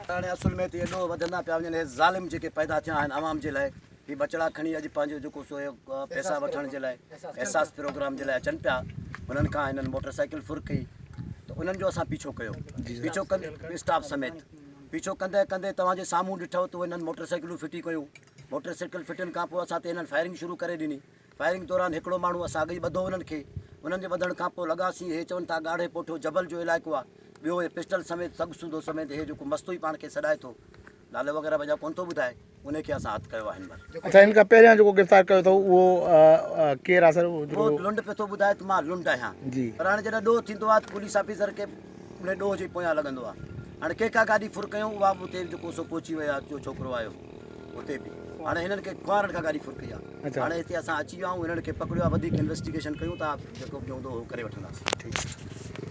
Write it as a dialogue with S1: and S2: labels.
S1: هاڻي اصل ۾ ته اهي ڏوهه وڌندا پيا وڃن، اهي ظالم جيڪي پيدا ٿيا آهن عوام جي لاء هي ٻچڙا کڻي اڄ پنهنجو جيڪو سو پئسا وٺڻ جي لاء احساس پروگرام جي لاء اچن پيا، انهن کان هنن موٽر سائيڪل ڦر ڪئي ته انهن جو اسان پيڇو ڪيو، پيڇو ڪندي اسٽاف سميت پيڇو ڪندي ڪندي توهان جي سامهون ڏٺو ته هنن موٽر سائيڪلون ڦٽي ڪيون، موٽر سائيڪل ڦٽن کان پوء اسان تي هنن فائرنگ شروع ڪري ڏني، فائرنگ دوران هڪڙو ماڻهو اسان اڳ ئي ٻڌو انهن کي، انهن جي ٻڌڻ کان پوء لڳاسين، هي چون ٿا ڳاڙهي پوٺو جبل جو علائقو آ، ٻيو هي پسٽل سميت سڳ سوڌو سميت هي جيڪو مستوئي پاڻ کي سڏائي ٿو، نالو وغيره به اڃا ڪونه ٿو ٻڌائي، انهي کي اسان هٿ ڪيو آ هن مهل.
S2: اڇا هن کان پهريان جيڪو گرفتار ڪيو اٿو اهو ڪير آ سر؟
S1: اهو لنڊ پيو ٿو ٻڌائي ته مان لنڊ آهيان پر هاڻي جڏهن ڏوهه ٿيندو آ ته پوليس آفيسر کي انهي ڏوهه جي پويان لڳندو آ، هاڻي ڪنهن کان گاڏي ڦر ڪيون اها به اتي جيڪو سو پهچي ويو آ، جو ڇوڪرو آيو هو. اتي به هاڻي هنن کي کنوارن کان گاڏي ڦر ڪئي آهي هاڻي هتي اسان اچي ويا آهيون هنن کي پڪڙيو آهي وڌيڪ انويسٽيگيشن ڪيون ٿا جيڪو به هوندو اهو ڪري وٺنداسين.